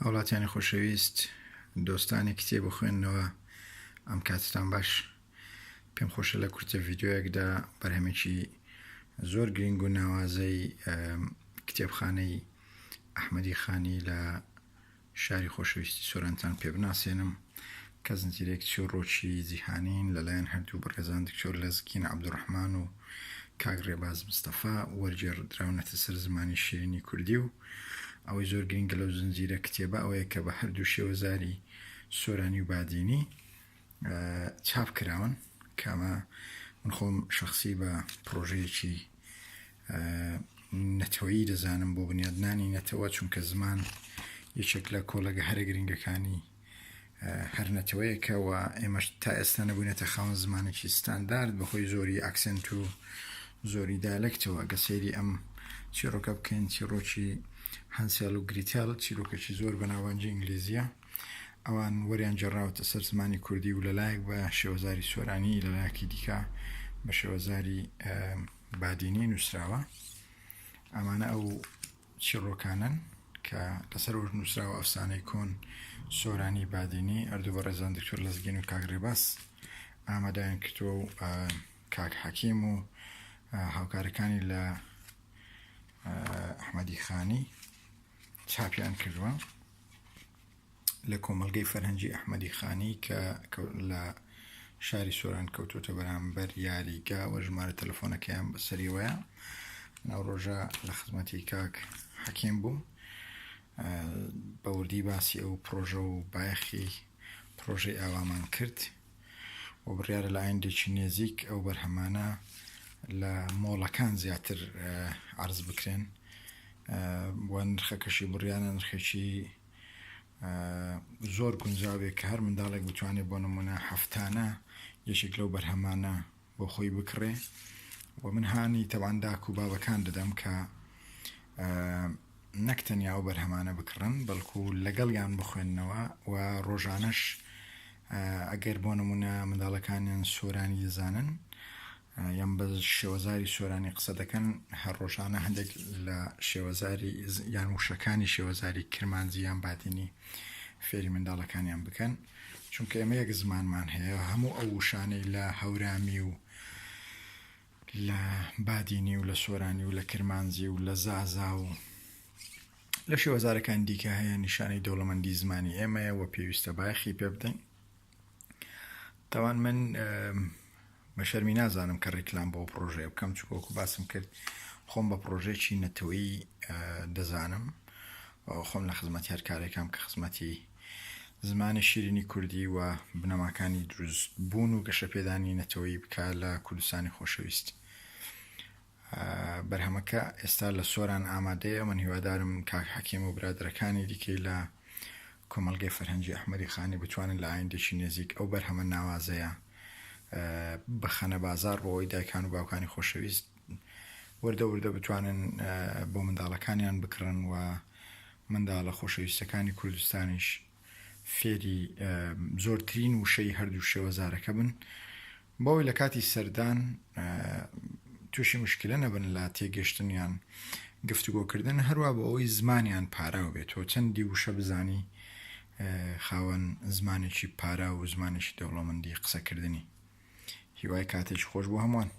هاوڵاتیانی خۆشەویست، دۆستانی کتێب و خوێندنەوە، ئەم کاتتان باش. پێم خۆشە لە کورتە ڤیدیۆیەکدا بەرهەمێکی زۆر گرنگ و ناوازەی کتێبخانەی ئەحمەدی خانی لە شاری خۆشەویستی سۆرانتان پێ بناسێنم کە زنجیرەیەک چیڕۆکی جیهانین لەلایەن هەردوو بەڕێزان دکتۆر لەزگین عەبدولڕەحمان و کاک ڕێباز مستەفا وەرگێڕدراونەتە سەر زمانی شیرینی کوردی و ئەوەی زۆر گرنگە لەو زنجیرە کتێبە ئەوەیە کە بە هەردوو شێوەزاری سۆرانی و بادینی چاپ کراون کە ئەمە من خۆم شخصی بە پڕۆژەیەکی نەتەوەیی دەزانم بۆ بنیادنانی نەتەوە چونکە زمان یەکێک لە کۆڵەگە هەرە گرنگەکانی هەر نەتەوەیەکە و ئێمەش تا ئێستا نەبووینەتە خاوەن زمانێکی ستاندارد بەهۆی زۆری accent و زۆری dialect ەوە گە سەیری ئەم چیڕۆکە بکەین چیڕۆکی هەنسێل و گریتێل چیرۆکێکی زۆر بەناوبانگی ئینگلیزیە ئەوان وەریان گێڕاوەتە سەر زمانی کوردی و لەلایەک بە شێوەزاری سۆرانی لەلایەکی دیکە بە شێوەزاری بادینی نووسراوە ئەمانە ئەو چیڕۆکانەن کە لەسەر وەش نووسراوە ئەفسانەی کۆن سۆرانی بادینی ئەردوو بەڕێزان دکتۆر لەزگین و کاک ڕێباز ئامادەیان کردووە و کاک حەکیم و هاوکارەکانی لە ئەحمەدی خانی چاپیان کردووە لە کۆمەڵگەی فەرهەنگی ئەحمەدی خانی کە لە شاری سۆران کەوتووەتە بەرامبەر یاریگا و ژمارە تەلەفۆنەکەیان بەسەریەوەیە. ناو ڕۆژە لە خزمەتی کاک حەکیم بووم بە وردی باسی ئەو پرۆژە و بایەخی پرۆژەی ئاوامان کرد و بڕیارە لە ئایندێکی نێزیک ئەو بەرهەمانە لە مۆڵەکان زیاتر عرض بکرێن و نرخەکەشی بڕیانە نرخێکی زۆر گونجاوێ کە هەر منداڵێک بتوانێت بۆ نمونە هەفتانە یەکێک لەو بەرهەمانە بۆ خۆی بکڕێ و من هانی تەوان داک و بابەکان دەدەم کە نەک تەنیا ئەو بەرهەمانە بکڕن بەڵکو لەگەڵیان بخوێندنەوە و ڕۆژانەش ئەگەر بۆ نمونە منداڵەکانیان سۆرانی دەزانن یان بە شێوەزاری سۆرانی قسە دەکەن، هەر ڕۆژانە هەندێک لە شێوەزاری یان وشەکانی شێوەزاری کرمانجی یان بادینی فێری منداڵەکانیان بکەن، چونکە ئێمە یەک زمانمان هەیە، هەموو ئەو وشانەی لە هەورامی و لە بادینی و لە سۆرانی و لە کرمانجی و لە زازا و لە شێوەزارەکانی دیکە هەیە نیشانەی دەوڵەمەندی زمانی ئێمەیە و پێویستە بایەخی پێ بدەین. تاوان من بە شەرمی نازانم کە ڕیکلام بۆ پرۆژەیە بکەم چکۆکو باسم کرد خۆم بە پرۆژێکی نەتەوەی دەزانم خۆم لە خزمەتی هەر کارێکم کە خزمەتی زمانی شیرینی کوردی و بنەماکانی دروست بوون و گەشەپێدانی نەتەوەی بکە لە کوردستانی خۆشەویست. بەرهەمەکە ئێستا لە سۆران ئامادەیە، من هیوادارم کاک حەکیم و برادەرەکانی دیکەی لە کۆمەڵگەی فەرهەنگی ئەحمەدی خانی بتوانن لە ئایندێکی نێزیک ئەو بەرهەمە ناوازەیە بخەنە بازاڕ بۆ ئەوەی دایکان و باوکانی خۆشەویست وردە وردە بتوانن بۆ منداڵەکانیان بکڕن و منداڵە خۆشەویستەکانی کوردستانیش فێری زۆرترین وشەی هەردوو شێوەزارەکە بن بەوەی لە کاتی سەردان تووشی مشکلە نەبن لە تێگەشتن یان گفتوگۆکردن هەروە بۆ ئەوەی زمانیان پاراو بێت تۆ چەندی وشە بزانی خاوەن زمانێکی پاراو و زمانێکی دەوڵەمەندی قسەکردنی هیوای کاتێکی خۆش بۆ هەمووان.